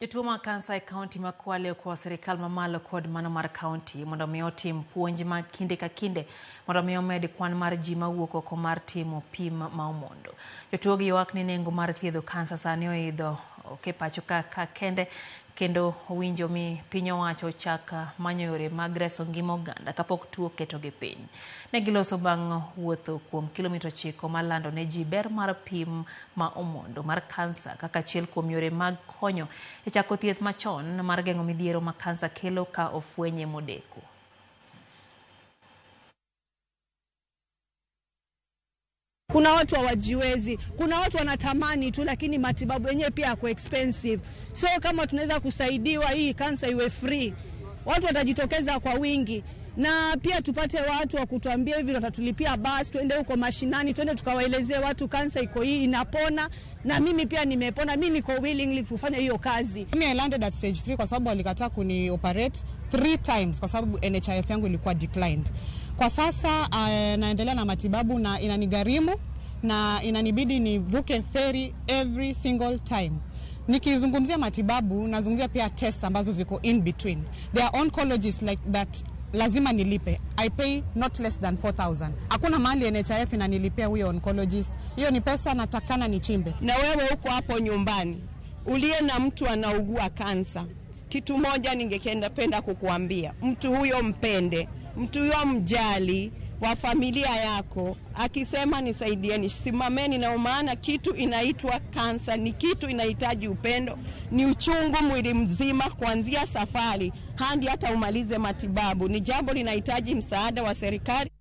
Jotuo mag kansa e kaunti ma Kwale okwayo sirikal mamalo kod mano mar kaunti mondo mi otim puonj mag kinde ka kinde mondo mi omed kwan mar ji mawuok oko mar timo pim ma omondo. Jotuo gi ywak ni nengo mar thiedho kansa sani oidho ok e pacho ka kende kendo owinjo mi piny owacho ochak manyo yore mag reso ngima oganda kapok tuo oketogi piny. Ne giloso bang' wuotho kuom kilomita 9 mar lando ne ji ber mar pim ma omondo mar kansa kaka achiel kuom yore mag konyo e chako thieth machon mar geng'o midhiero ma kansa kelo ka ofwenye modeko. Kuna watu hawajiwezi, kuna watu wanatamani tu, lakini matibabu yenyewe pia yako expensive. So kama tunaweza kusaidiwa hii kansa iwe free, watu watajitokeza kwa wingi, na pia tupate watu wa kutuambia hivi watatulipia basi tuende huko mashinani, tuende tukawaelezee watu kansa iko hii inapona, na mimi pia nimepona, mimi niko willingly kufanya hiyo kazi. Mimi I landed at stage 3 kwa sababu walikataa kuni operate 3 times kwa sababu NHIF yangu ilikuwa declined. Kwa sasa naendelea na matibabu na inanigharimu na inanibidi nivuke ferry every single time. Nikizungumzia matibabu nazungumzia pia tests ambazo ziko in between. There are oncologists like that lazima nilipe. I pay not less than 4,000. Hakuna mahali NHIF inanilipia huyo oncologist. Hiyo ni pesa natakana nichimbe. Na wewe uko hapo nyumbani uliye na mtu anaugua kansa, kitu moja ningependa kukuambia, mtu huyo mpende, mtu huyo mjali wa familia yako. Akisema nisaidieni, simameni na maana kitu inaitwa kansa ni kitu inahitaji upendo, ni uchungu mwili mzima kuanzia safari hadi hata umalize matibabu. Ni jambo linahitaji msaada wa serikali.